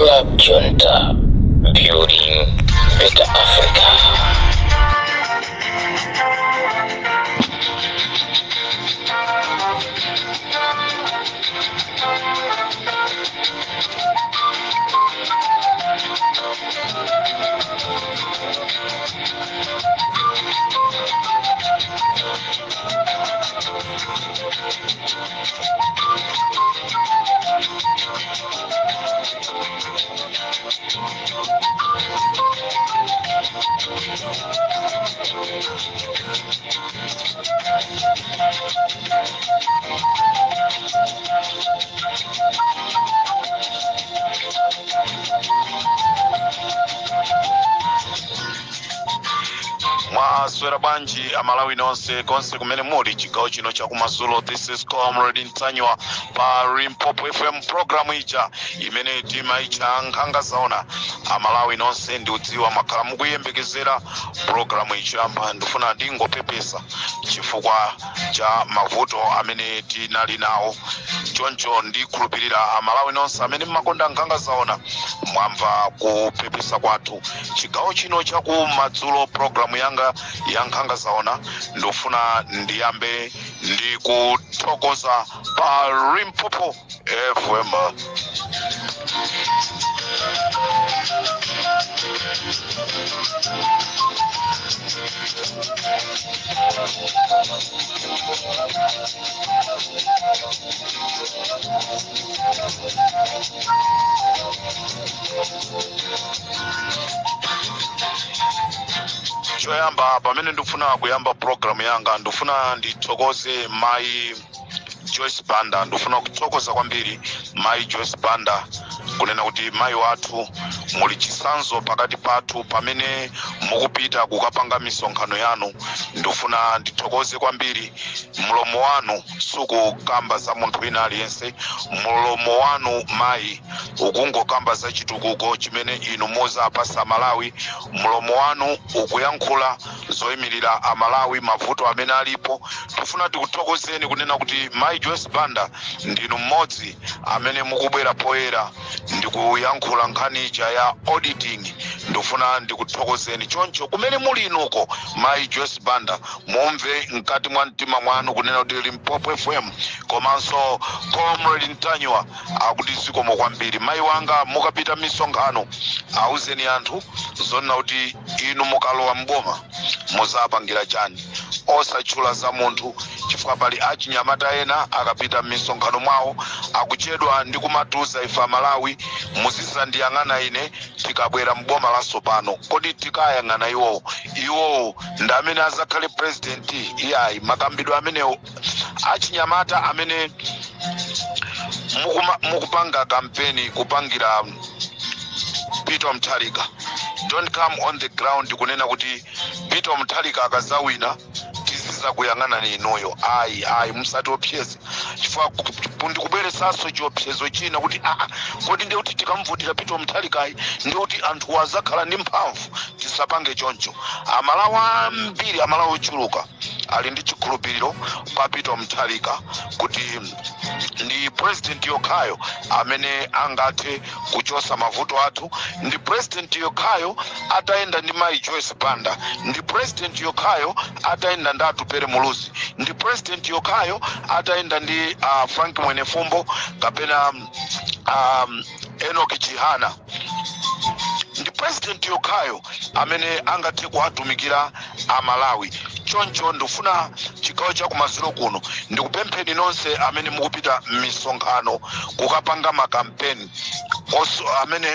Club Junta, building better Africa. Mwaswera bwanji Amalawi nonse konse kumene muli chigawo chino chakumadzulo? This is Comrade Ntanyiwa pa Limpopo FM, program ija imene timaitcha Nkhanga Zaona. Amalawi nonse, ndikudziwa makhala mukuyembekezera program ija. Ndifuna ndingopepesa chifukwa cha mavuto amene tinali nawo. Choncho ndikhulupirira Amalawi nonse amene mmakonda Nkhanga Zaona mwamva kupepesa kwathu. Chigawo chino chakumadzulo, program yanga ya Nkhanga Zaona, ndofuna ndiyambe ndi kuthokoza pa Limpopo FM. Choyamba, pamene ndikufuna kuyamba program yanga, ndifuna ndithokoze Mayi Joyce Banda. Ndifuna kuthokoza kwambiri Mayi Joyce Banda, kunena kuti mayi wathu muli chitsanzo pakati pathu pamene mukupita kukapanga misonkhano yanu. Ndifuna ndithokoze kwambiri, mlomo wanu sukukamba za munthu wina aliyense. Mlomo wanu mayi ukungokamba za chitukuko chimene inu muzapasa Malawi. Mlomo wanu ukuyankhula zoyimirira Amalawi, mavuto amene alipo. Tifuna tikuthokozeni kunena kuti Mayi Joyce Banda ndinu mmodzi amene mukubwera poyera ndikuyankhula nkhani ija ya auditing. Ndifuna ndikuthokozeni. Choncho kumene muli inuko, Mayi Joyce Banda, mumve mkati mwa mtima mwanu kunena kuti Limpopo FM komanso Comrade Ntanyiwa akuti zikomo kwambiri. Mayi wanga, mukapita misonkhano auzeni anthu zonena kuti inu mukalowa mboma muzapangira chani, osatchula za munthu, chifukwa pali achinyamata ena akapita m'misonkhano mwawo akuchedwa ndi kumatiuza ife Amalawi, "Muzizandiyang'ana ine tikabwera mboma latsopano." Kodi tikayang'ana iwowo? Iwowo ndi amene azakhale president? Iyayi, makambidwe amenewo. Achinyamata amene mukupanga kampeni kupangira Peter Mutharika, don't come on the ground kunena kuti Peter Mutharika akazawina tizizakuyang'ana ni inuyo. Ayi, ayi, musatiopseze, chifukwa ndikubweresanso chiopsezo china kuti aa, kodi ndiye kuti tikamvutira Peter Mutharikayi ndiye kuti anthu azakhala ndi mphamvu? Tisapange choncho. Amalawi ambiri, Amalawi ochuluka ali ndi chikhulupiriro pa Peter Mutharika kuti ndi president yokhayo amene angathe kuchosa mavuto athu, ndi president yokhayo atayenda ndi Mayi Joyce Banda, ndi president yokhayo atayenda ndi Atupere Muluzi, ndi president yokhayo atayenda ndi Frank Mwenefumbo kapena Enoch Chihana, ndi president yokhayo amene angathe kuwatumikira Amalawi. Choncho ndifuna chigawo chakumadzulo kuno ndikupempheni nonse amene mukupita m'misonkhano kukapanga makampeni, amene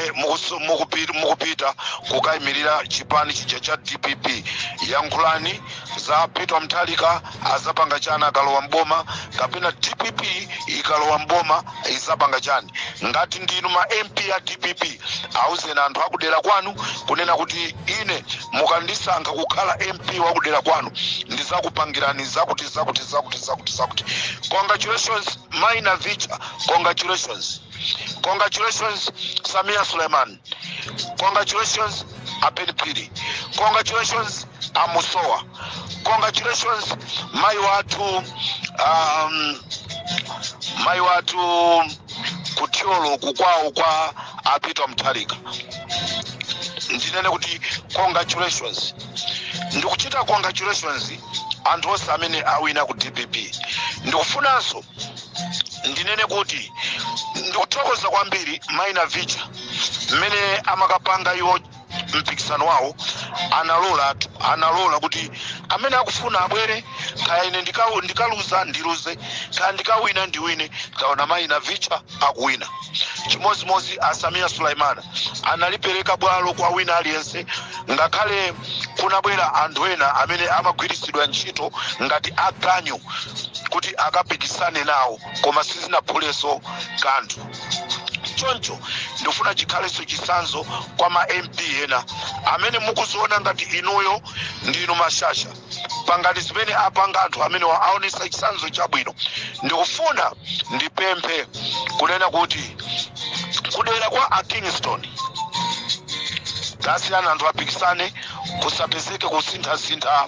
mukupita kukayimirira chipani chija cha DPP, yankhulani za Peter Mutharika azapanga chani akalowa mboma, kapena DPP ikalowa mboma izapanga chani. Ngati ndinu ma MP a DPP, auzeni anthu akudera kwanu kunena kuti ine mukandisankha kukhala MP wakudera kwanu ndizakupangirani zakuti, zakuti, zakuti, zakuti, zakuti. Congratulations, Maina Vicha. Congratulations, congratulations, Samia Suleiman. Congratulations, Aben Piri. Congratulations, Amusowa. Congratulations, mayi wathu, mayi wathu kuthyolo kukwawo kwa A Peter Mutharika, ndinene kuti congratulations. Ndikuchita congratulations anthu onse amene awina ku DPP. Ndikufunanso ndinene kuti ndikuthokoza kwambiri Mayi Navicha. Mmene amakapanga iwo mpikisano wawo, analola kuti amene akufuna abwere, kaya ine ndikaluza ndiluze, kaya ndikawina ndiwine. Taona Mayi Navicha akuwina. Chimodzimodzi a Sameer Suleman, analipereka bwalo kwa wina aliyense, ngakhale kunabwera anthu ena amene amagwiritsidwa ntchito ngati aganyu kuti akapikisane nawo, koma sizinaphulenso kanthu. Choncho ndifuna chikhalenso chitsanzo kwa ma MP ena amene mukuziona ngati inuyo ndinu mashasha. Pangati zimene apanga anthu amene aonesa chitsanzo chabwino. Ndikufuna ndipemphe kunena kuti kudera kwa a Kingston, tasiyana anthu apikisane, kusapezeke kusinthasintha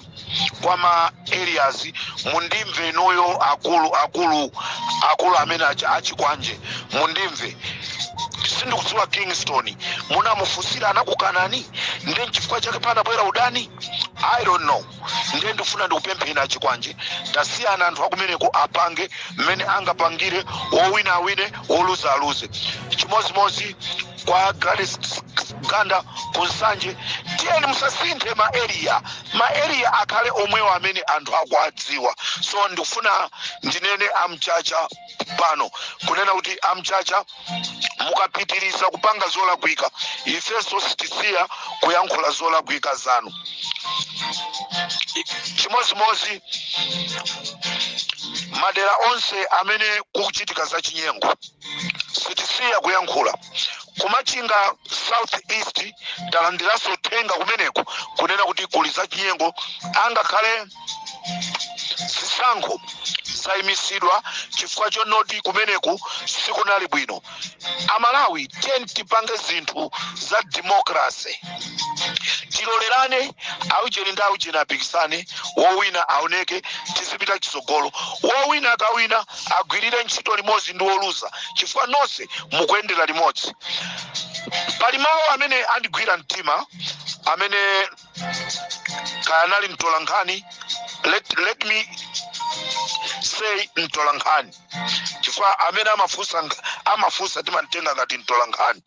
kwa ma areas. Mundimve inuyo akulu akulu akulu amene achikwanje, mundimve. Sindikudziwa Kingston munamufunsira, anakukanani, ndiye nchifukwa chake panabwera udani, I don't know. Ndiye ndifuna ndikupempheni achikwanje, tasiyana anthu akumeneko apange mmene angapangire, wowina awine, woluza aluze. Chimodzimodzi kwa Gladys Ganda kuNsanje, tiyeni musasinthe ma area, ma area akhale omwewo amene anthu akuadziwa. So ndikufuna ndinene amchacha pano kunena kuti amchacha, mukapitiriza kupanga zolakwika, ifenso sitisiya kuyankhula zolakwika zanu. Chimodzimodzi madera onse amene kukuchitika zachinyengo, sitisiya kuyankhula. KuMachinga South East talandiranso uthenga kumeneko kunena kuti kuli zachinyengo, angakhale zisankho zayimisidwa chifukwa chonoti kumeneku sikunali bwino. Amalawi, tiyeni tipange zinthu za democracy, tilolerane, aujeni ndi aujeni apikisane, wowina aoneke, tizipita chitsogolo. Wowina akawina agwirire ntchito limodzi ndi woluza, chifukwa nonse mukuyendera limodzi. Pali mawu amene andigwira mtima, amene kaya nali mtolankhani, let me say mtolankhani, chifukwa amene amafunsa timamtenga ngati mtolankhani.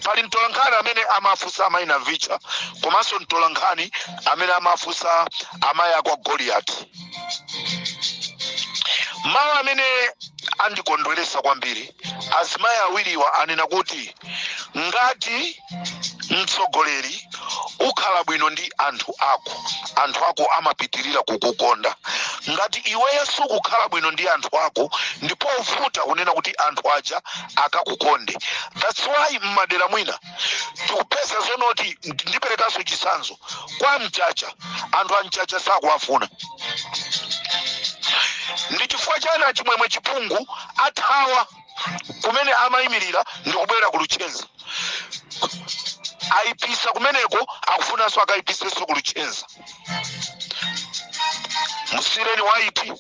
Pali mtolankhani amene amafunsa amayi Navicha, komanso mtolankhani amene amafunsa amayi akwa Goliath. Mawu amene andikondweresa kwambiri, azimayi awiriwa anena kuti ngati mtsogoleri ukhala bwino ndi anthu ako, anthu ako amapitirira kukukonda. Ngati iweyo sukukhala bwino ndi anthu ako, ndipo uvuta kunena kuti anthu aja akakukonde. That's why mmadera mwina tikupeza zonoti, ndiperekanso chitsanzo kwa Mchacha, anthu a Mchacha sakuwafuna. Ndi chifukwa chani Chimwemwe Chipungu athawa kumene amayimirira ndikubwera ku Luchenza? Ayipisa kumeneko, akufunanso akayipisenso ku Luchenza. Musireni waiti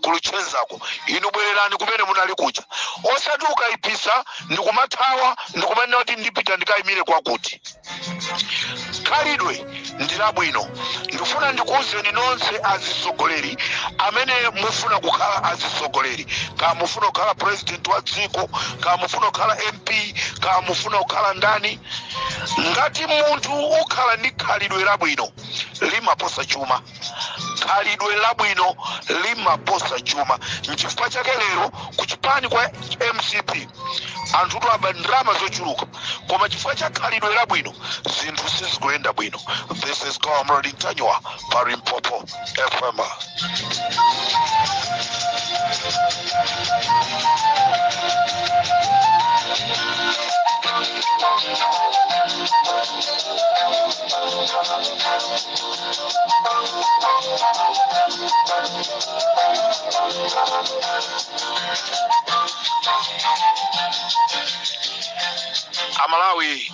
ku Luchenzako, inu bwererani kumene munali kuja, osati ukayipisa ndikumathawa ndikumanena kuti ndipita ndikayimire kwakuti. Khalidwe ndi labwino. Ndifuna ndikuwuzeni nonse azisogoleri amene mufuna kukhala azisogoleri, kaya mufuna kukhala president wa dziko, kaya mufuna kukhala MP, kaya mufuna kukhala ndani, ngati munthu ukhala ndi khalidwe labwino limaposa chuma. Khalidwe labwino limaposa chuma. Nchifukwa chake lero kuchipani kwa MCP anthu aba ndalama zochuluka, koma chifukwa cha khalidwe labwino zinthu sizikuyenda bwino. This is Comrade Ntanyiwa pa Limpopo FM. Amalawi,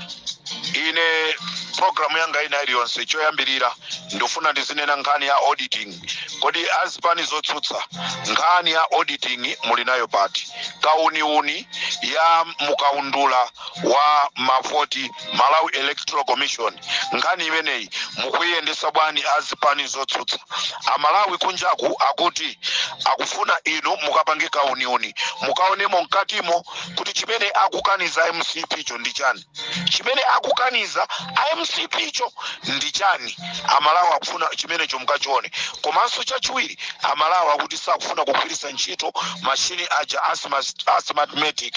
ine programu yanga ina iliyonse, choyambirira ndifuna ndizinena nkhani ya auditing. Kodi azipani zotsutsa, nkhani ya auditing muli nayo pati? Kauniuni ya mukaundula wa mavoti, Malawi Electoral Commission, nkhani imeneyi mukuyiyendesa bwanji azipani zotsutsa? Amalawi kunjaku akuti akufuna inu mukapange kauniuni, mukaonemo mkatimo kuti chimene akukaniza MCP cho ndi chani, chimene akukaniza MCP cho ndi chani. Amalawi akufuna chimenecho mukachione. Komanso chachiwiri, Amalawi akuti sakufuna kugwiritsa ntchito mashini aja a Smartmatic.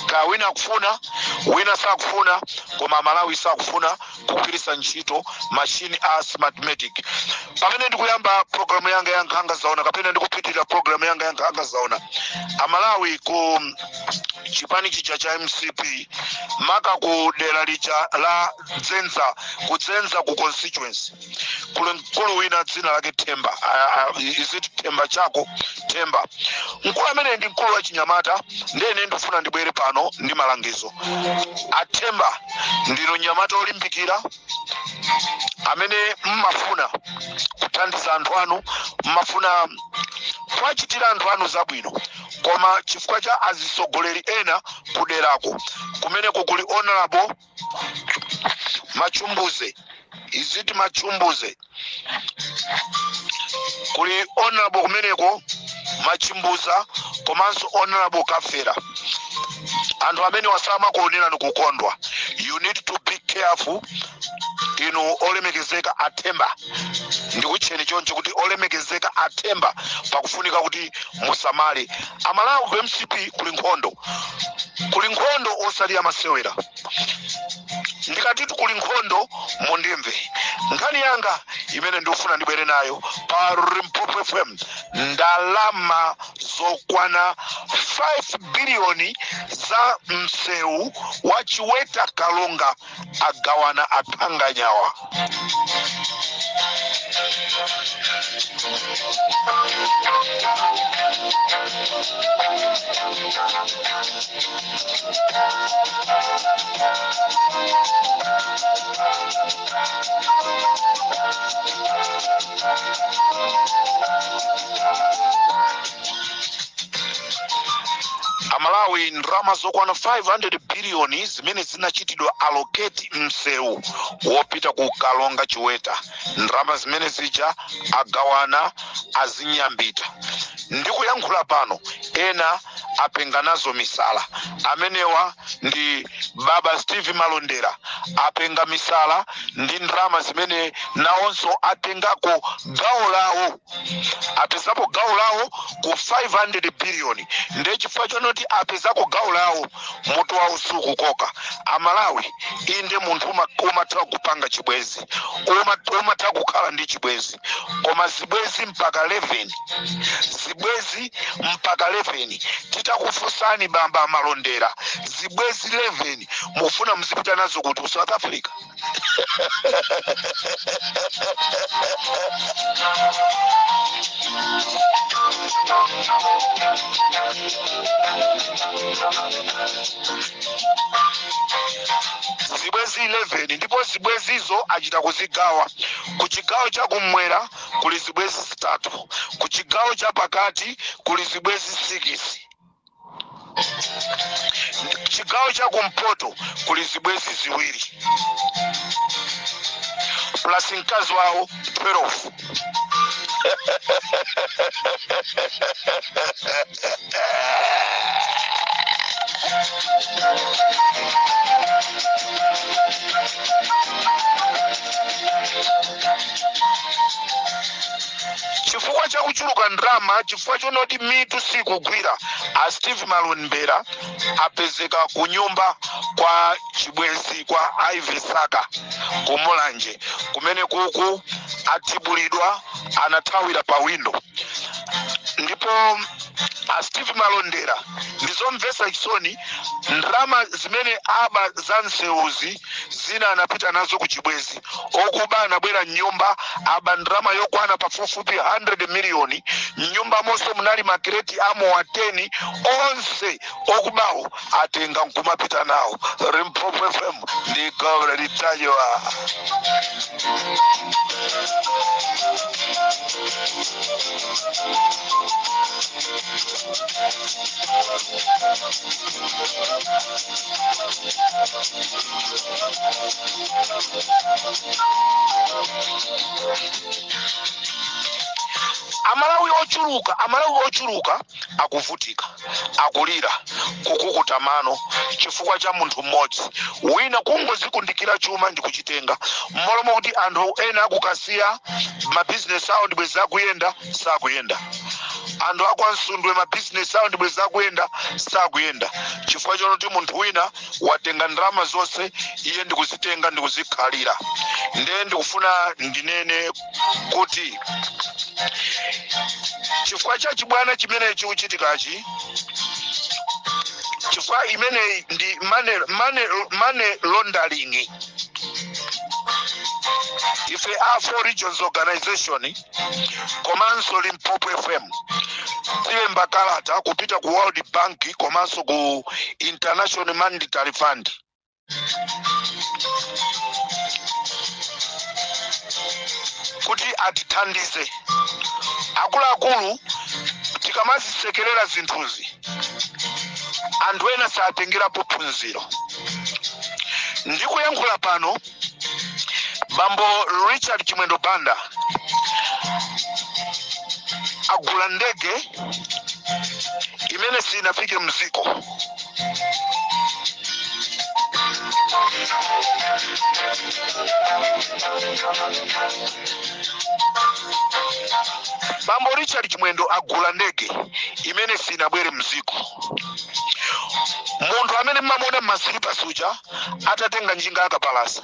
Ka wina akufuna, wina sakufuna, koma Amalawi sakufuna kugwiritsa ntchito mashini a Smartmatic. Pamene ndikuyamba programu yanga ya Nkhanga Zaona, kapena ndikupitirira programu yanga ya Nkhanga Zaona, Amalawi ku chipani chija cha MCP, maka ku dera lija la Dzenza, ku Dzenza ku constituency, kuli mkulu wina dzina lake Themba. Is it Themba chako Themba? Mkulu amene ndi mkulu wa chinyamata. Ndene ndifuna ndibwere pano ndi malangizo. Athemba, ndinu nyamata olimbikira amene mmafuna kuthandiza anthu anu, mmafuna kuwachitira anthu anu zabwino, koma chifukwa cha azisogoleri ena kuderako kumeneko kuli Honorable Machumbuze, is it Machumbuze? Kuli Honorable kumeneko Machimbuza komanso Honorable Kafera. Anthu amene wasamakuonerani kukondwa. You need to be careful. Inu olemekezeka Athemba, ndikutcheni choncho kuti olemekezeka Athemba, pakufunika kuti musamale. Amalawi, ku MCP kuli nkhondo, kuli nkhondo osati amasewera. Ndikatitu kuli nkhondo, mundimve. Nkhani yanga imene ndikufuna ndibwere nayo pa Limpopo FM, ndalama zokwana 5 biliyoni za msewu wa Chiweta Kalonga agawana aphanganyawa. Amalawi, ndalama zokwana 500 biliyoni zimene zinachitidwa allocate msewu wopita ku Kalonga Chiweta, ndalama zimene zija agawana azinyambita. Ndikuyankhula pano, ena apenga nazo misala. Amenewa ndi baba Steve Malondera, apenga misala ndi ndalama zimene nawonso atengako gawo lawo, apezapo gawo lawo ku 500 biliyoni. Ndiye chifukwa chonoti apezako gawo lawo, mutu wawo sukukoka. Amalawi, inde, munthu umatha kupanga chibwezi, umatha kukhala ndi chibwezi, koma zibwezi mpaka 11, zibwezi mpaka 11? Titakufunsani, bamba Malondera, zibwezi 11 mufuna muzipita nazo kuti? Ku South Africa? Zibwezi 11, ndipo zibwezizo achita kuzigawa. Ku chigawo cha kummwera kuli zibwezi zitatu, ku chigawo cha pakati kuli zibwezi 6, chigawo cha kumpoto kuli zibwezi ziwiri, plus mkazi wawo 12. Chifukwa cha kuchuluka ndalama, chifukwa chonoti mitu sikugwira, a Steve Malondera apezeka ku nyumba kwa chibwezi kwa Ivy Saka kumulanje kumene kuku athibulidwa, anathawira pa windo. Ndipo A Steve Malondera, ndizomvetsa chisoni. Ndalama zimene aba za nsewuzi, zina anapita nazo ku chibwezi. Okuba anabwera mnyumba, aba ndalama yokwana pafupifupi 100 miliyoni. Mnyumba monse munali makireti amowa 10, onse okubawo atenga nkumapita nawo. Limpopo FM ndi Comrade Ntanyiwa. Amalawi ochuluka, Amalawi ochuluka akuvutika, akulira, kukukuta mano chifukwa cha munthu mmodzi wina kungozikundikira chuma ndi kuchitenga, mmalo mokuti anthu ena akukasiya mabizinesi awo ndibwezi akuyenda, sakuyenda. Anthu akwansundwe mabizinesi awo ndibwezi akuyenda, sakuyenda, chifukwa chonoti munthu wina watenga ndalama zonse, iye ndikuzitenga ndikuzikhalira. Ndiye ndikufuna ndinene kuti chifukwa cha chibwana chimene chikuchitikachi, chifukwa imeneyi ndi money laundering, ife a Four Regions Organization komanso Limpopo FM tilemba kalata kupita ku World Bank komanso ku International Monetary Fund kuti atithandize. Akuluakulu, tikamazisekerera zinthuzi, anthu ena satengerapo phunziro. Ndikuyankhula pano, bambo Richard Chimwendo Banda agula ndege imene sinafike mziko. Bambo Richard Chimwendo agula ndege imene sinabwere mziko. Munthu amene mmamuona mmasilipa suja atatenga njinga akapalasa,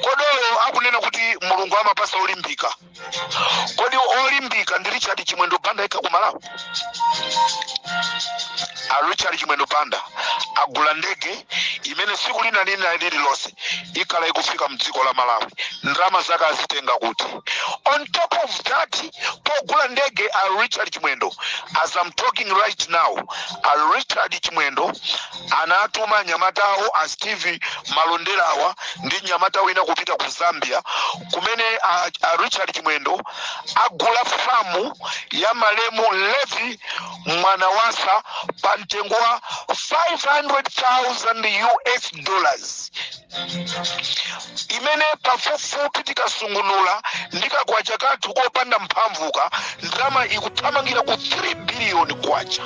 kodolo akunena kuti Mulungu amapasa olimbika. Kodi olimbika ndi Richard Chimwendo Banda yekha ku Malawi? A Richard Chimwendo Banda agula ndege imene siku lina lina lililonse ikhala ikufika mdziko la Malawi. Ndalama zake azitenga kuti? On top of that, pogula ndege a Richard Chimwendo, as I'm talking right now, a Richard Chimwendo anatuma anyamata awo a Steve Malonderawa ndi nyamata wina kupita ku Zambia, kumene a Richard Chimwendo agula famu ya malemu Levi Mwanawasa pa mtengo wa 500,000 US dollars, imene pafupifupi tikasungunula ndikakwacha kathu kopanda mphamvuka, ndalama ikuthamangira ku 3 biliyoni kwacha.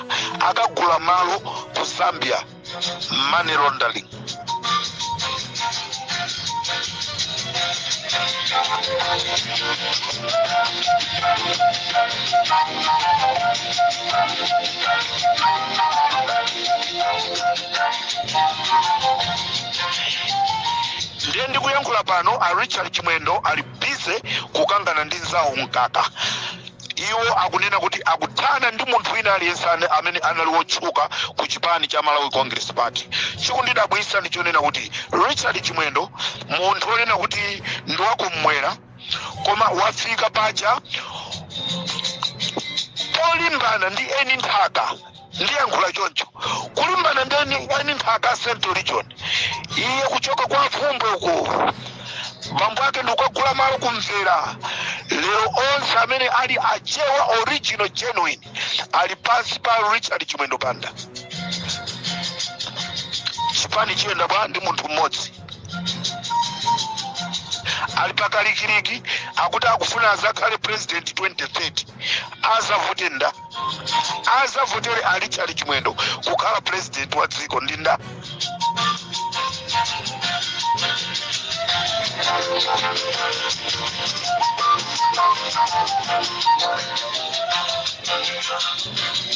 Akagula malo ku Zambia. Money laundering. Ndiye ndikuyankhula pano, a Richard Chimwendo ali busy kukangana ndi nzawo Mkaka. Iwo akunena kuti akuthana ndi munthu wina aliyense amene anali wotchuka ku chipani cha Malawi Congress Party. Chikundidabwisa ndi chonena kuti Richard Chimwendo, munthu wonena kuti ndi wakummwera, koma wafika paja polimbana ndi eni nthaka. Ndiyankhula choncho, kulimbana ndi eni nthaka Central Region. Iye kuchoka kwa Vumbwe uko, bambo ake ndikukagula malo kumvera. Lero onse amene ali Achewa original genuine ali pansi pa Richard Chimwendo Banda. Chipani chiyenda bwa ndi munthu mmodzi? Ali pakalikiliki, akuti akufuna azakhale president 2030. Azavote nda? Azavotere a Richard Chimwendo kukhala president wa dziko ndi nda?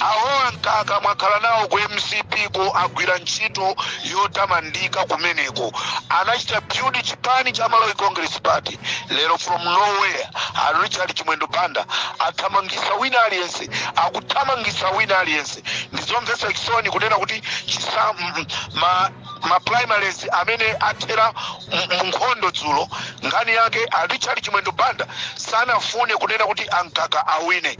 Awowa Mkaka mwakhala nawo ku MCP ko, agwira ntchito yotamandika kumeneko, anachita build chipani cha Malawi Congress Party. Lero from nowhere a Richard Chimwendo Banda athamangisa wina aliyense, akuthamangisa wina aliyense. Ndizomvetsa chisoni kunena kuti chisa ma primaries amene athera mu nkhondo dzulo, nkhani yake a Richard Chimwendo Banda sanafune kunena kuti aMkaka awine.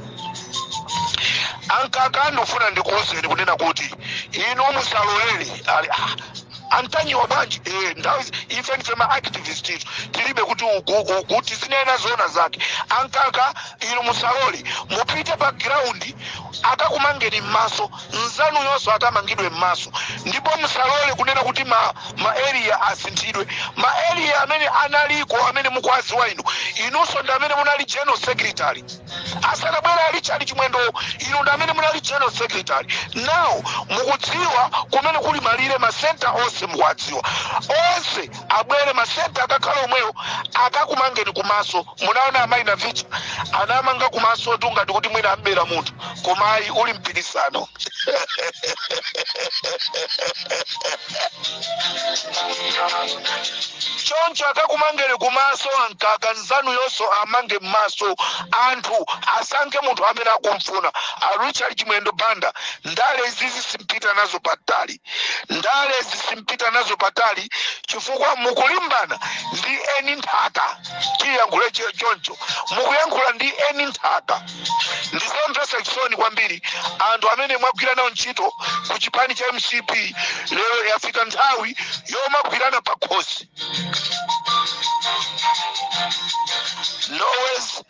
AMkaka, ndifuna ndikuwuzeni kunena kuti inu musalolere ali antanyiwa bwanji. Nthawi ife ndife ma activist itu, tilibe kuti uku uku, tizinena zona zake. AMkaka, inu musalole, mupite pa ground, akakumangeni m'maso, nzanu yonso akamangidwe m'maso. Ndipo musalole kunena kuti ma area asinthidwe. Ma area amene analiko, amene mukwaziwa inu, inunso ndi amene munali general secretary asanabwera Richard Chimwendo, inu ndi amene munali general secretary. Now mukudziwa kumene kuli malire, ma center onse mukuwadziwa onse. Abwere ma center, akakhala omwewo, akakumangeni kumaso. Munaona amayi Navicha anamanga kumaso tu, ngati kuti mwina ambera munthu, koma ayi, uli mpikisano. Choncho akakumangeni kumaso aMkaka, nzanu yonso amange m'maso, anthu asankhe munthu amene akumfuna. A Richard Chimwendo Banda, ndale izizi simpita nazo patali, ndale zisimpita nazo patali, chifukwa mukulimbana ndi eni nthaka. Tiyankhule choncho, mukuyankhula ndi eni nthaka. Ndizomvetsa chisoni kwambiri, anthu amene mwagwira nawo ntchito ku chipani cha MCP, lero yafika nthawi yomagwirana pakhosi. No ways,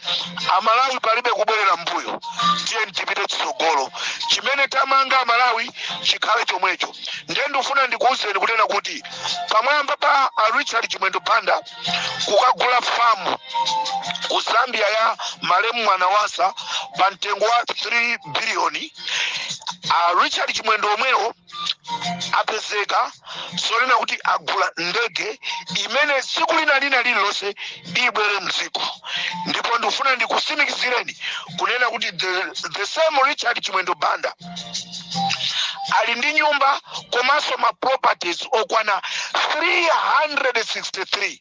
Amalawi, palibe kubwerera mbuyo. Tiye tipite chitsogolo, chimene tamanga Amalawi chikhale chomwecho. Ndiye ndifuna ndikuwuzeni kunena kuti pamwamba pa a Richard Chimwendo Banda kukagula famu ku Zambia ya malemu Mwanawasa pa mtengo wa 3 biliyoni, a Richard Chimwendo omwewo apezeka sonena kuti agula ndege imene tsiku lina lina lililonse ibwere mdziko. Ndipo ndifuna ndikusimikizireni kunena kuti the same Richard Chimwendo Banda ali ndi nyumba komanso ma properties okwana 363.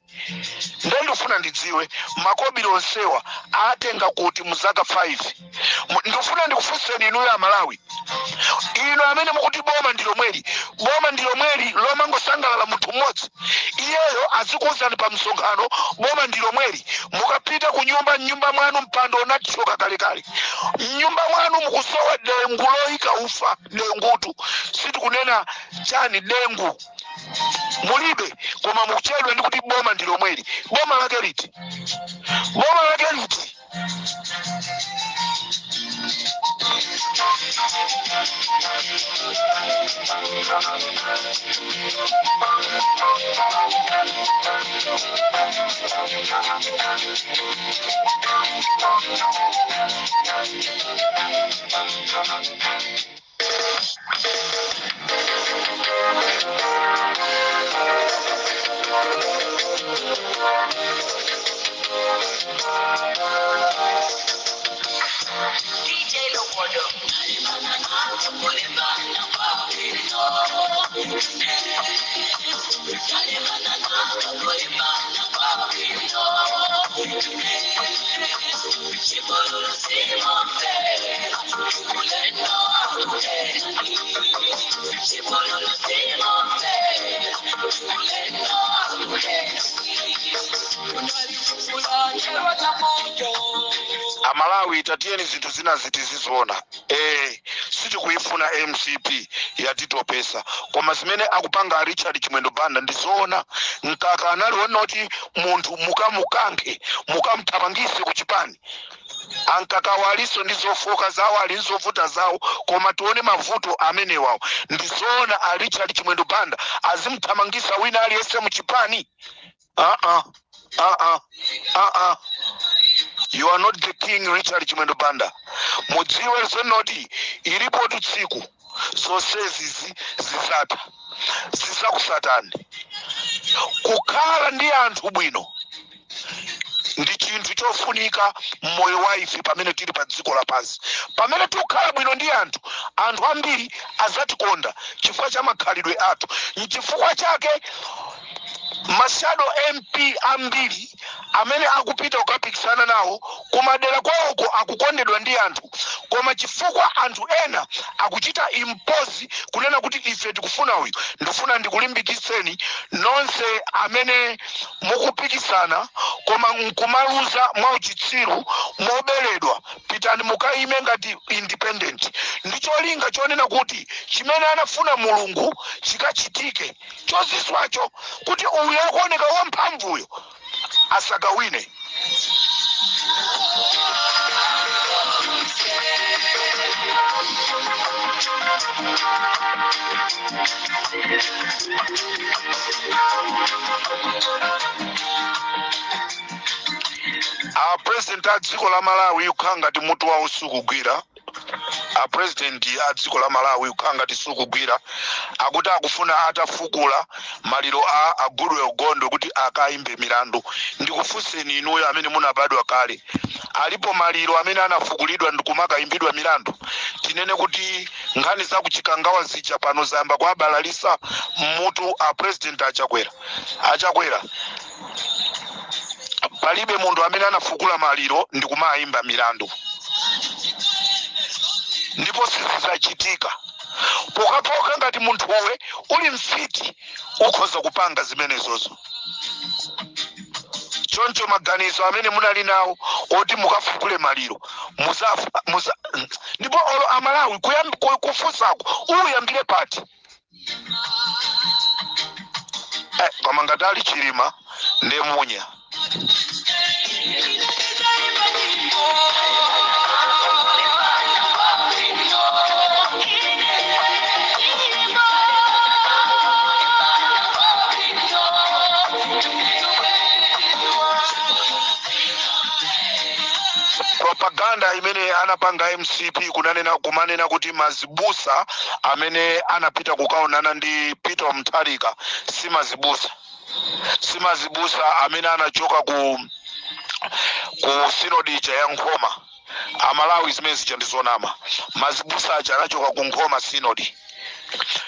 Nde ndifuna ndidziwe, makobiri onsewa atenga kuti mu zaka 5? Ndifuna ndikufunseni inuyo Amalawi, inu amene mukuti boma ndi lomweli, boma ndi lomweli, lomangosangalala munthu mmodzi, iyeyo azikuwuzani pa msonkhano boma ndi lomweli. Mukapita ku nyumba, mnyumba mwanu mpando unathyoka kalekale, mnyumba mwanu mukusowa dengu loyika ufa, dengutu sitikunena chani, dengu mulibe, koma mukuchedwa ndi kuti boma ndi lomweli. Boma lake liti? Boma lake liti? DJ Lokodo. Amalawi, tatiyeni zinthu zina ziti ziziona. Sitikuyifuna MCP, yatitopesa, koma zimene akupanga Richard Chimwendo Banda ndizoona. Mkaka anali wonoti munthu mukamukankhe, mukamuthamangise ku chipani. AMkakawo alinso ndi zofoka zawo, ali ndi zovuta zawo, koma tione mavuto amenewawo. Ndizoona a Richard Chimwendo Banda azimuthamangisa wina aliyense muchipani? Uh-uh. Uh-uh. Uh-uh. You are not the king, Richard Chimwendo Banda. Mudziwe zonoti ilipo tsiku zonsezi zizatha, zizakusatani. Kukhala ndi anthu bwino. Ndi chinthu chofunika mmoyo wa ife pamene tili pa dziko lapansi. Pamene tikukhala bwino ndi anthu, anthu ambiri azatikonda chifukwa cha makhalidwe athu. Nchifukwa chake ma shadow MP ambiri amene akupita kukapikisana nawo kumadera kwawoko akukondedwa ndi anthu, koma chifukwa anthu ena akuchita impose kunena kuti ife tikufuna uyu. Ndifuna ndikulimbikitseni nonse amene mukupikisana koma nkumaluza mwauchitsiru, moberedwa, pitani mukayime ngati independent, ndi cholinga chonena kuti chimene anafuna Mulungu chikachitike, chozizwacho, kuti uyu akuoneka wamphamvuyo asakawine. A president a dziko la Malawi kukhala ngati mutu wawo sukugwira. A president a dziko la Malawi kukhala ngati sukugwira, akuti akufuna atafukula maliro a Goodall Gondwe kuti akayimbe milandu. Ndikufunseni inuyo amene munabadwa kale, alipo maliro amene anafukulidwa ndikumakayimbidwa milandu? Tinene kuti nkhani za kuchikangawa zija pano zayamba kuabalalisa mmutu a president Achakwera. Achakwera, palibe munthu amene anafukula maliro ndikumayimba milandu, ndipo sizidzachitika pokhapokha ngati munthuwe uli mfiti, ukhoza kupanga zimenezozo. Choncho maganizo amene munali nawo oti mukafukule maliro muzafa muza, ndipo olo Amalawi kufunsako uyambire pati? Koma ngati ali Chilima nde munya. Propaganda imene anapanga MCP kunanena, kumanena kuti mazibusa amene anapita kukaonana ndi Peter Mutharika si mazibusa, si mazibusa amene anachoka ku sinodi ija ya Nkhoma. Amalawi, zimene zija ndi zonama. Mazibusa aja anachoka ku Nkhoma Sinodi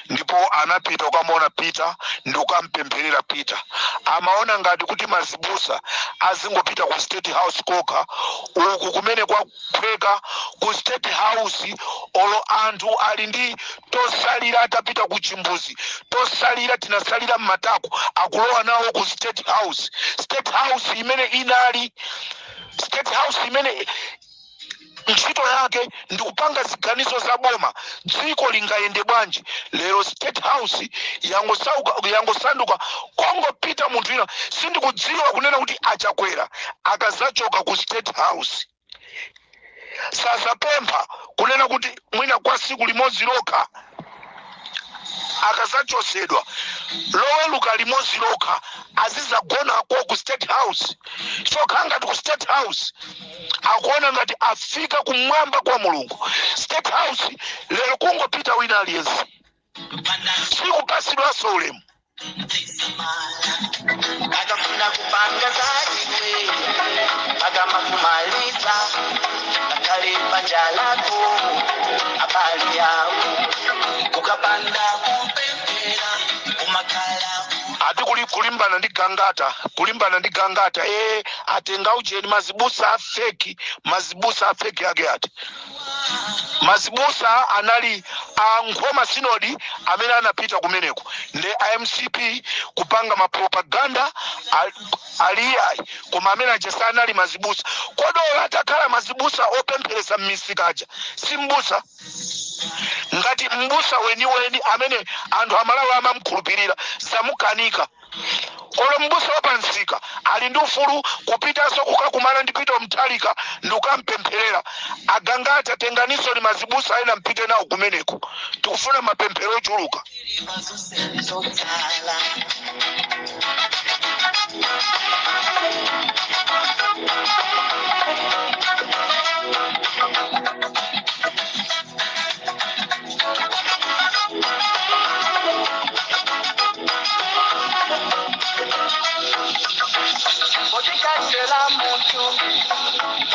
ndipo anapita kukamuona Peter ndi kukampempherera Peter. Amaona ngati kuti mazibusa azingopita ku State House kokha uku kumene kwaphweka ku State House. Olo anthu ali ndi tosalira, atapita ku chimbuzi, tosalira tinasalira mmatako, akulowa nawo ku State House. State House imene inali State House imene ntchito yake ndikupanga ziganizo za boma, dziko lingayende bwanji. Lero State House yangosanduka kongopita munthu ina. Sindikudziwa kunena kuti Achakwera akazachoka ku State House sazapempha kunena kuti mwina kwa siku limodzi lokha, akazachosedwa Loweluka limodzi lokha, azizagonako ku State House. Chokha ngati ku State House akuona ngati afika kumwamba kwa Mulungu. State House lero kungopita wina aliyense, sikupasidwanso ulemu. Akafuna kupanga zaiwe akamakumaliza ngakhale banja lako, abale yawo, ukapanda kupemphera umakhala. Ati kuli kulimbana ndi Gangata, kulimbana ndi Gangata. Atenga ucheni mazibusa a fake, mazibusa a fake ake ati mazibusa anali a Nkhoma Sinodi amene anapita kumeneko ndi MCP kupanga mapropaganda aliyayi, koma amene aja sanali mazibusa. Kodola atakhala mazibusa opempheresa m'misika aja si mbusa? Ngati mbusa weniweni amene anthu Amalawi amamkhulupirira samukanika, olo mbusa wapansika ali ndi ufulu kupitanso kukakumana ndi Peter Mutharika ndi kukampempherera. Agangata, tenganiso ni mazibusa ena mpite nawo kumeneko, tikufuna mapemphero ochuluka. Zotsala. Otikatela.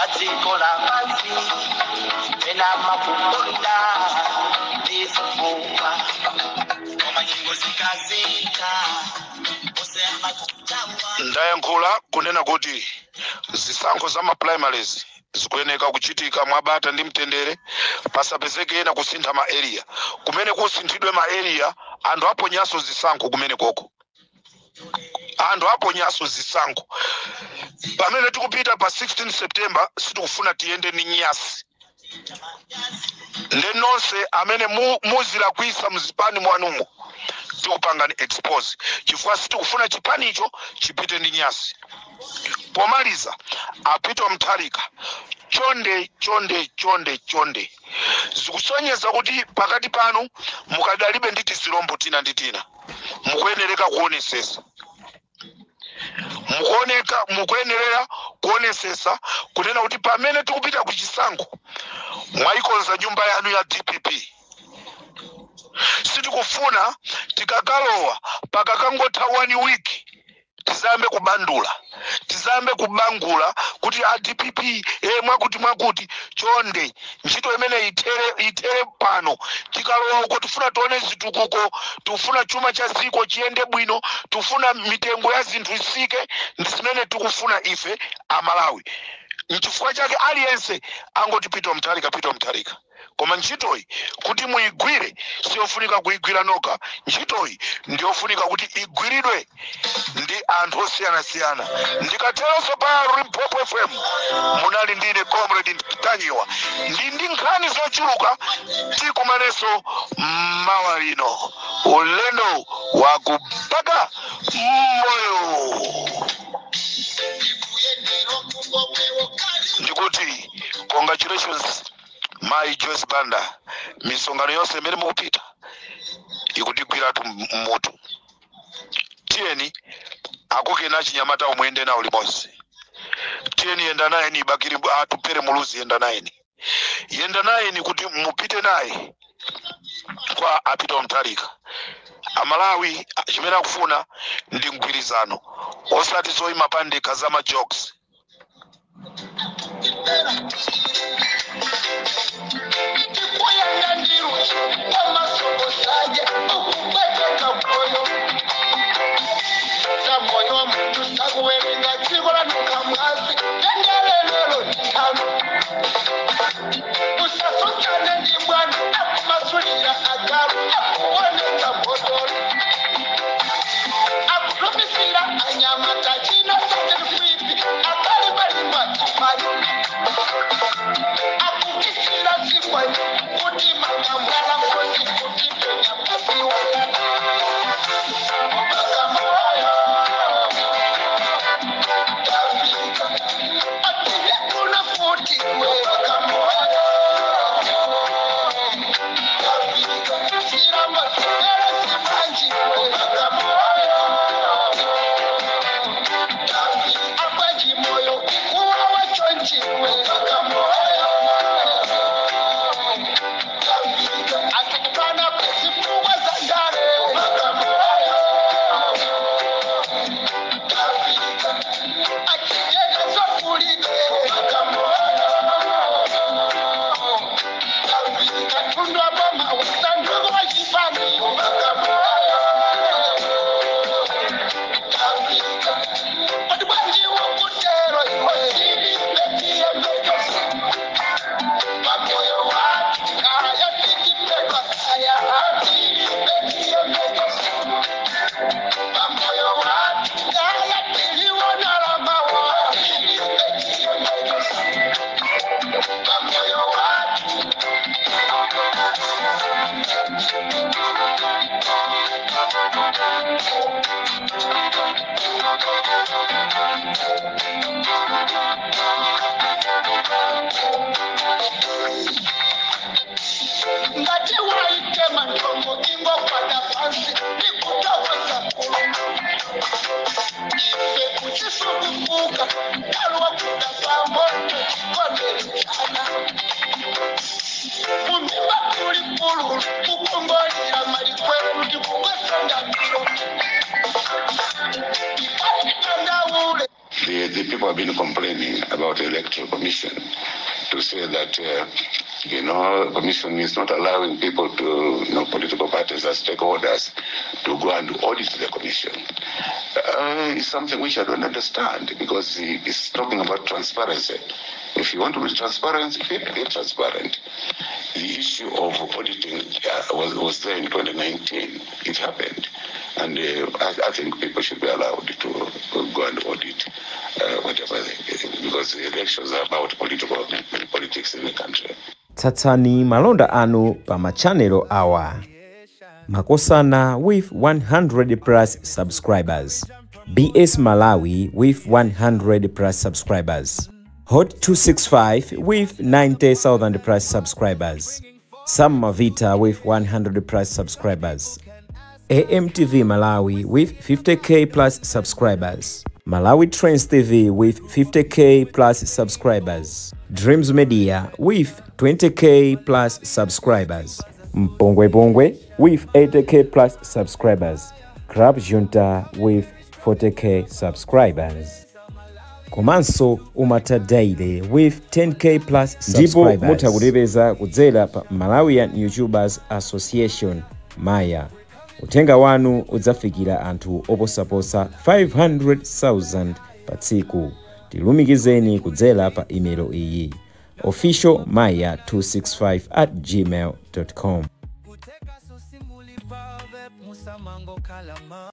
Padziko lapansi ena makukonda ndizifukwa, koma nyengo zikazika osema kutawa. Ndayankhula kunena kuti zisankho za ma primaries zikuyeneka kuchitika mwabata ndi mtendere, pasapezeke ena kusintha ma area. Kumene kusinthidwe ma area, anthu aponyanso zisankho kumene koko, anthu aponyanso zisankho. Pamene tikupita pa 16 September, sitikufuna tiyende ndi nyasi. Nde nonse amene muzilakwisa muzipani mwanumo, tikupangani expose, chifukwa sitikufuna chipanicho chipite ndi nyasi. Pomaliza, a Peter Mutharika, chonde, chonde, chonde, chonde, zikusonyeza kuti pakati panu mukadalibe ndi tizilombo tina ndi tina. Mukuyenereka kuonesesa, mukuoneka, mukuyenerera kuonesesa kunena kuti pamene tikupita ku chisankho, mwayikonza nyumba yanu ya DPP. Sitikufuna tikakalowa, pakakangotha one week, tizambe kubandula, tizambe kubangula kuti a DPP mwakuti mwakuti. Chonde, ntchito imene ithere, ithere pano. Tikalowa uko, tifuna tione zitukuko, tikufuna chuma cha dziko chiyende bwino, tikufuna mitengo ya zinthu isike. Ndi zimene tikufuna ife Amalawi. Nchifukwa chake aliyense angoti Peter Mutharika, Peter Mutharika. Koma ntchitoyi kuti muyigwire, siyofunika kuyigwira nokha. Ntchitoyi ndiyofunika kuti igwiridwe ndi anthu osiyanasiyana. Ndikateronso, pa Limpopo FM munali ndine Comrade Ntanyiwa, ndi nkhani zochuluka. Tikumanenso mawa lino, ulendo wakupaka moyo. Ndikuti congratulations, Mai Joyce Banda. Misonkhano yonse imene mukupita ikutigwiratu mutu. Tiyeni akokeni achinyamata, omuyende nawo limodzi. Tiyeni, yenda nayeni Bakili, Atupele Muluzi, yenda nayeni, yenda nayeni kuti mupite naye kwa a Peter Mutharika. Amalawi chimene akufuna ndi mgwirizano, osati zoyima pandekha za ma jokes. Tikuyenda ndiruchi kwamasokosaje ukubweteka moyo za moyo wa muntu sakuwerenga dziko lanuka mwazi tendelelelo ndithano usasutsane ndi bwana akumasulira agalu akuonetsa botolo akutumisira anyamata china satirikwipi akalibalimba chimali akukisira zikwani kuti mangamwala nkosi kuti penya pasiwa Bagamoyo tafika atile kuna futi we Bagamoyo tafika siramba tupele simanji we Bagamoyo tafika abwaji moyo kuwa wachonji we Bagamoyo tafika atukupana pasifukwa za ndale Bagamoyo tafika achijeka sokulile Bagamoyo tafika tundwa boma wasanduku wachipani Bagamoyo tafika kodi bwanji wakutero iwe ilibetiyembekosi pamoyo watu kaya tikipedwa kaya ilibetiyembekosi pamoyo watu kaya tiliwonalamawa ilibetiyembekosi pamoyo watu. Ngati waitema ntongo ingokwada pansi ndikutawaza kuluma ife kuchisukufuka kalwa kuda pamoto chikonderechana mumimba kuli pululu kukongolira malikweru ndikungosandamiro ikaitandaule. The The people have been complaining about the Electoral Commission to say that, the Commission is not allowing people to, political parties as stakeholders to go and audit the Commission. It's something which I don't understand because it's talking about transparency. If you want to be transparent, be transparent. The issue of auditing was there in 2019. It happened. And I think people should be allowed to go and audit whatever, because the elections are about political politics in the country. Tsatsani malonda anu pa machanelo awa: Makosana with 100 plus subscribers, BS Malawi with 100 plus subscribers, Hot 265 with 90,000 plus subscribers, Sam Mavita with 100 plus subscribers, AMTV Malawi with 50K plus subscribers, Malawi Trends TV with 50K plus subscribers, Dreams Media with 20K plus subscribers, Mpongwe Pongwe with 80K plus subscribers, Crab Junta with 40K subscribers. Komanso Umata Daily with 10K plus ndipo subscribers. Mutha kutipeza kudzera pa Malawian YouTubers Association, Maya. Uthenga wanu udzafikira anthu oposaposa 500,000 pa tsiku. Tilumikizeni kudzera pa imelo iyi: officialmaya265@gmail.com. Kuteka sosimuli pave musamango kalama.